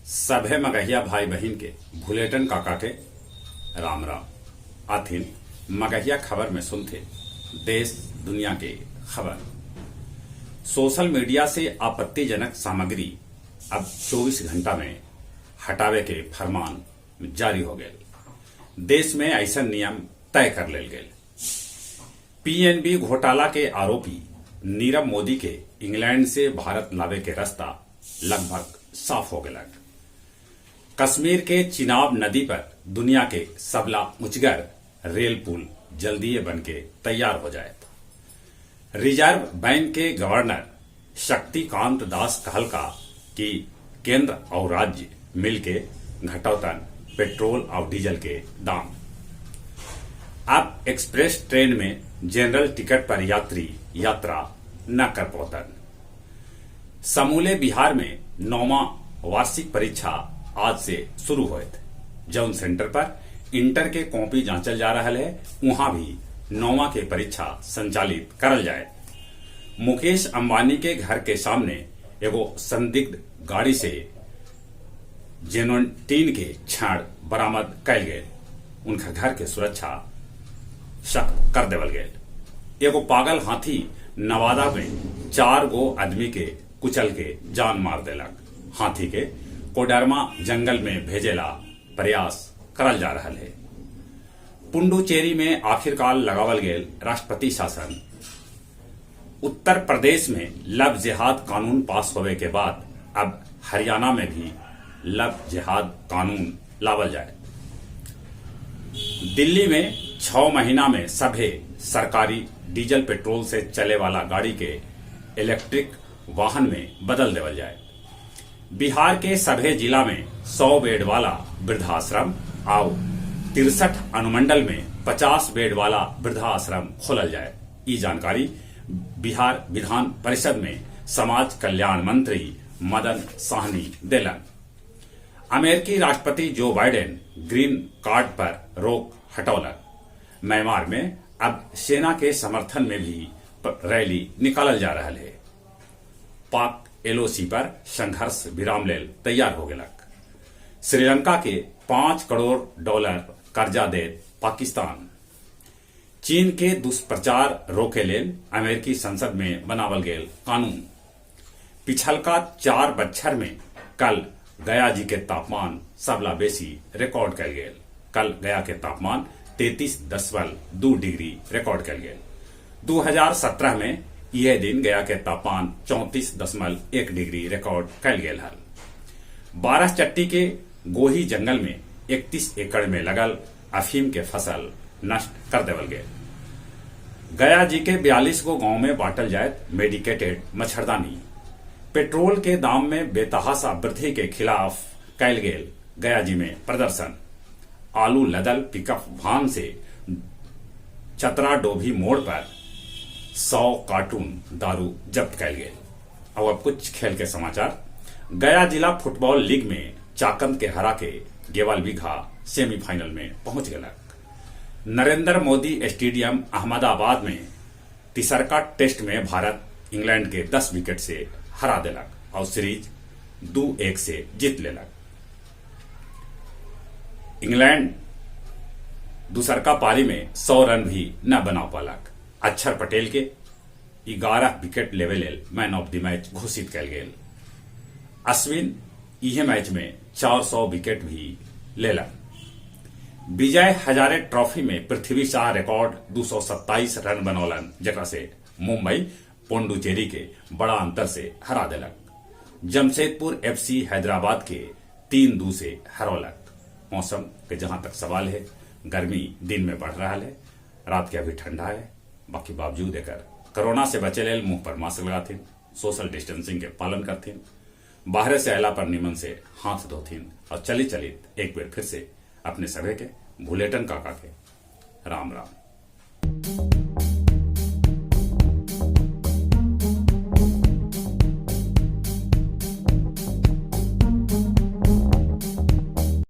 सभे मगहिया भाई बहिन के भुलेटन काका के राम राम। आथिन मगहिया खबर में सुनथे देश दुनिया के खबर। सोशल मीडिया से आपत्तिजनक सामग्री अब 24 घंटा में हटावे के फरमान जारी हो गए। देश में ऐसा नियम तय कर लेल गेल। पीएनबी घोटाला के आरोपी नीरव मोदी के इंग्लैंड से भारत लावे के रास्ता लगभग साफ हो गया। कश्मीर के चिनाब नदी पर दुनिया के सबला ऊंचगर रेल पुल जल्दीए बन के तैयार हो जाए। रिजर्व बैंक के गवर्नर शक्तिकांत दास कहलका कि केंद्र और राज्य मिलके घटौतन पेट्रोल और डीजल के दाम। अब एक्सप्रेस ट्रेन में जनरल टिकट पर यात्री यात्रा न कर पौतन। समूले बिहार में नौवां वार्षिक परीक्षा आज से शुरू होत। जौन सेंटर पर इंटर के कॉपी जांचल जा रहा है, वहां भी नौवां के परीक्षा संचालित करल जाए। मुकेश अंबानी के घर के सामने एगो संदिग्ध गाड़ी से जेनोटीन के छाड़ बरामद कैल गए। उनका घर के सुरक्षा सख्त कर देवल गए। एगो पागल हाथी नवादा में 4 गो आदमी के कुचल के जान मार देलक। हाथी के कोडरमा जंगल में भेजेला प्रयास करल जा रहा है। पुडुचेरी में आखिरकार लगावल गेल राष्ट्रपति शासन। उत्तर प्रदेश में लव जिहाद कानून पास होवे के बाद अब हरियाणा में भी लव जिहाद कानून लावल जाए। दिल्ली में 6 महीना में सभे सरकारी डीजल पेट्रोल से चले वाला गाड़ी के इलेक्ट्रिक वाहन में बदल देवल जाए। बिहार के सभे जिला में 100 बेड वाला वृद्धाश्रम और 63 अनुमंडल में 50 बेड वाला वृद्धाश्रम खोलल जाए। ई जानकारी बिहार विधान परिषद में समाज कल्याण मंत्री मदन साहनी देलन। अमेरिकी राष्ट्रपति जो बाइडेन ग्रीन कार्ड पर रोक हटौलन। म्यांमार में अब सेना के समर्थन में भी रैली निकालल जा रहा है। पाक एलओसी पर संघर्ष विराम लेल तैयार हो गलक। श्रीलंका के $5 करोड़ कर्जा दे पाकिस्तान। चीन के दुष्प्रचार रोके लेल अमेरिकी संसद में बनावल गेल कानून। पिछलका 4 बच्छर में कल गया जी के तापमान सबला बेसी रिकॉर्ड कल गेल। कल गया के तापमान 33.2 डिग्री रिकॉर्ड कल गेल। 2017 में यह दिन गया के तापमान 34.1 डिग्री रिकॉर्ड कल गेल हल। 12 चट्टी के गोही जंगल में 31 एकड़ में लगल अफीम के फसल नष्ट कर देवल गए। गया जी के 42 गो गांव में बांटल जाए मेडिकेटेड मच्छरदानी। पेट्रोल के दाम में बेतहाशा वृद्धि के खिलाफ कैल गेल गया जी में प्रदर्शन। आलू लदल पिकअप वाहन से चतरा डोभी मोड़ पर 100 कार्टून दारू जब्त कैल गेल। और अब कुछ खेल के समाचार। गया जिला फुटबॉल लीग में चाकंद के हरा के गेवाल बीघा सेमीफाइनल में पहुंच गलक। नरेंद्र मोदी स्टेडियम अहमदाबाद में तिसरका टेस्ट में भारत इंग्लैंड के 10 विकेट से हरा देलक और सीरीज 2-1 से जीत लेलक। इंग्लैंड दूसरका पारी में 100 रन भी न बना पालक। अक्षर पटेल के 11 विकेट लेवे लेल मैन ऑफ the match घोषित कल गेल। अश्विन इहे मैच में 400 विकेट भी लेलक। विजय हजारे ट्रॉफी में पृथ्वी शाह रिकॉर्ड 227 रन बनौलन, जकरा से मुंबई पोंडुचेरी के बड़ा अंतर से हरा देलक। जमशेदपुर एफसी हैदराबाद के 3-2 से हरौलक। मौसम के जहां तक सवाल है, गर्मी दिन में बढ़ रहा है, रात के अभी ठंडा है। बाकी बावजूद एकर कोरोना से बचे लेल मुंह पर मास्क लगाथिन, सोशल डिस्टेंसिंग के पालन करथिन, बाहर से अला पर निमन से हाथ धोथिन और चली चली एक बेर फिर से अपने सभे के भुलेटन काका के राम राम।